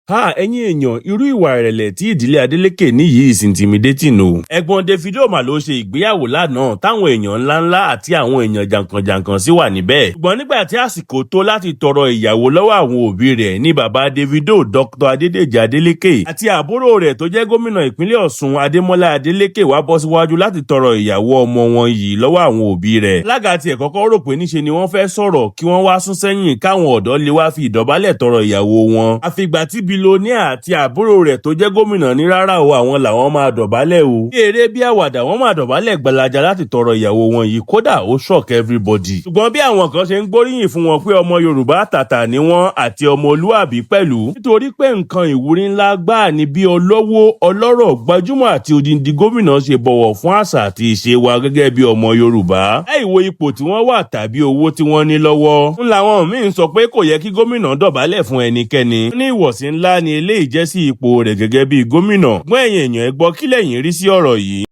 Ha, ẹ̀yin èèyàn, irú ìwà ìrẹ̀lẹ̀ tí ìdílé Adeleke ní yìí is intimidating o. Ẹ̀gbọ́n Davido mà ló ṣe ìgbéyàwó lánàá, táwọn èèyàn ńláńlá àti àwọn èèyàn jàǹkànjàǹkàn sì wà níbẹ̀. Ṣùgbọ́n nígbà tí àsìkò tó láti tọrọ ìyàwó lọ́wọ́ àwọn òbí rẹ̀ ní bàbá Davido, Dr. Adédèjì Adeleke, àti àbúrò rẹ̀ tó jẹ́ gómìnà ìpínlẹ̀ Ọ̀ṣun, Adémọ́lá Adeleke, wá bọ́ síwájú láti tọrọ ìyàwó ọmọ wọn yìí lọ́wọ́ àwọn òbí rẹ̀. Alága tiẹ̀ kọ́kọ́ rò pé níṣe ni wọ́n fẹ́ sọ̀rọ̀, kí wọ́n wá sún sẹ́yìn, káwọn ọ̀dọ́ lè wá fi ìdọ̀bálẹ̀ tọrọ ìyàwó wọn. Àfìgbà tí billionaire àti àbúrò rẹ̀ tó jẹ́ gómìnà ní rárá o, àwọn làwọn máa dọ̀bálẹ̀ o. Bí eré bí àwàdà, wọ́n máa dọ̀bálẹ̀ gbalaja láti tọrọ ìyàwó wọn yìí. Kódà, ó shock everybody. Ṣùgbọ́n bí àwọn kan ṣe ń gbóríyìn fún wọn pé ọmọ Yorùbá tàtà ni wọ́n àti ọmọlúàbí pẹ̀lú, nítorí pé nǹkan ìwúrí ńlá gbáà ni bí olówó, ọlọ́rọ̀, gbajúmọ̀ àti odindi gómìnà ṣe bọ̀wọ̀ fún àṣà àti ìṣe wa gẹ́gẹ́ bí ọmọ Yorùbá, láì wo ipò tí wọ́n wà tàbí owó tí wọ́n ní lọ́wọ́. Ń làwọn míín sọ pé kò yẹ kí gómìnà dọ̀bálẹ̀ fún ẹnikẹ́ni. Ní ìwọ̀sí ńlá ni eléyìí jẹ́ sí ipò rẹ̀ gẹ́gẹ́ bí gómìnà. Gbọ́n, ẹ̀yin èèyàn, ẹ gbọ́, kí lẹ̀yin rí sí ọ̀rọ̀ yìí?